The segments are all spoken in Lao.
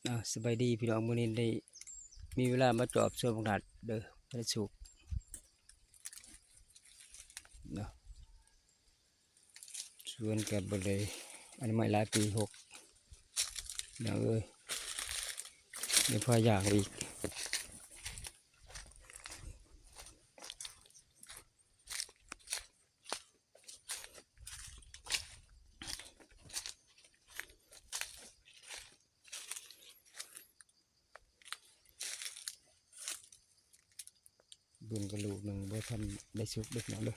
ອ້າວ ສະບາຍດີພີ່ນ້ອງ ມື້ນີ້ໄດ້ມີເວລາມາຈອບສວນບັກນັດເດີ ບໍ່ໄດ້ສຸກເນາະ ສວນກໍບໍ່ໄດ້ອະນາໄມຫຼາຍປີ ຫົກ ພີ່ນ້ອງເອີຍ ຍັງພາຢາງອີກ. ເບິ່ງກະລູກໜຶ່ງ ບໍ່ທັນໄດ້ສຸກເດີພີ່ນ້ອງເດີ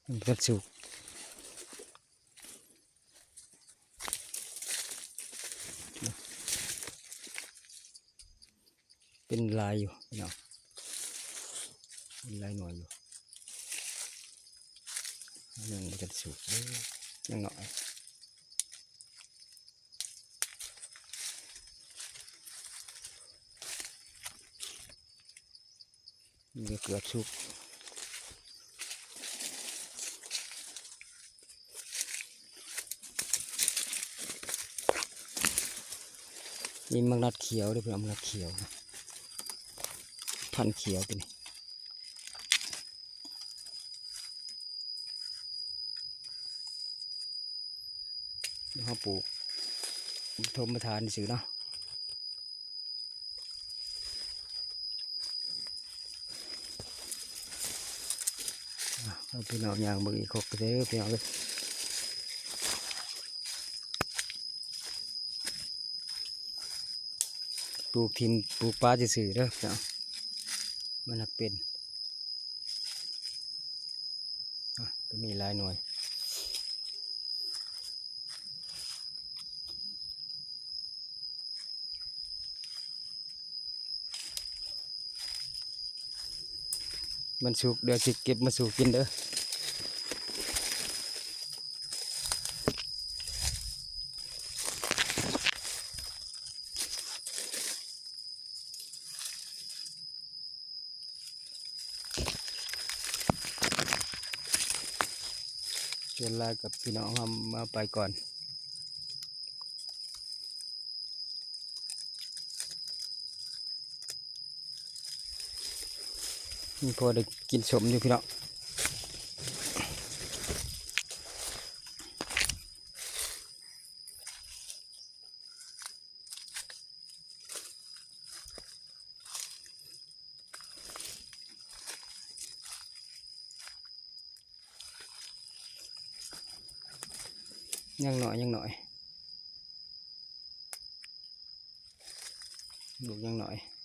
ມັນບໍ່ທັນສຸກ ເປັນຫຼາຍຢູ່ພີ່ນ້ອງ ເປັນຫຼາຍໜ່ວຍຢູ່ ຍັງບໍ່ທັນສຸກເດີ ຍັງໜ້ອຍ ນີ້ກໍເກືອບສຸກ ນີ້ບັກນັດຂຽວເດີພີ່ນ້ອງ ບັກນັດຂຽວ ພັນຂຽວຕົວນີ້ ເຮົາປູກ ຊົມປະທານຊື່ເນາະ. ອ່າ ໃຫ້ພີ່ນ້ອງຍ່າງເບິ່ງອີກຄົກເດີພີ່ນ້ອງເອີຍ ປູກຖິ້ມ ປູກປະຊື່ໆເດີພີ່ນ້ອງ ມັນຫາກເປັນ ອ່ະ ກໍມີຫຼາຍໜ່ວຍ ມັນສຸກ ດຽວຊິເກັບມາສູ່ກິນເດີ. ສ່ວນຫຼາຍກັບພີ່ນ້ອງເຮົາມາໄປກ່ອນ ພໍໄດ້ກິນສົ້ມຢູ່ພີ່ນ້ອງ. ຍັງໜ້ອຍ ຍັງໜ້ອຍ ລູກຍັງໜ້ອຍ.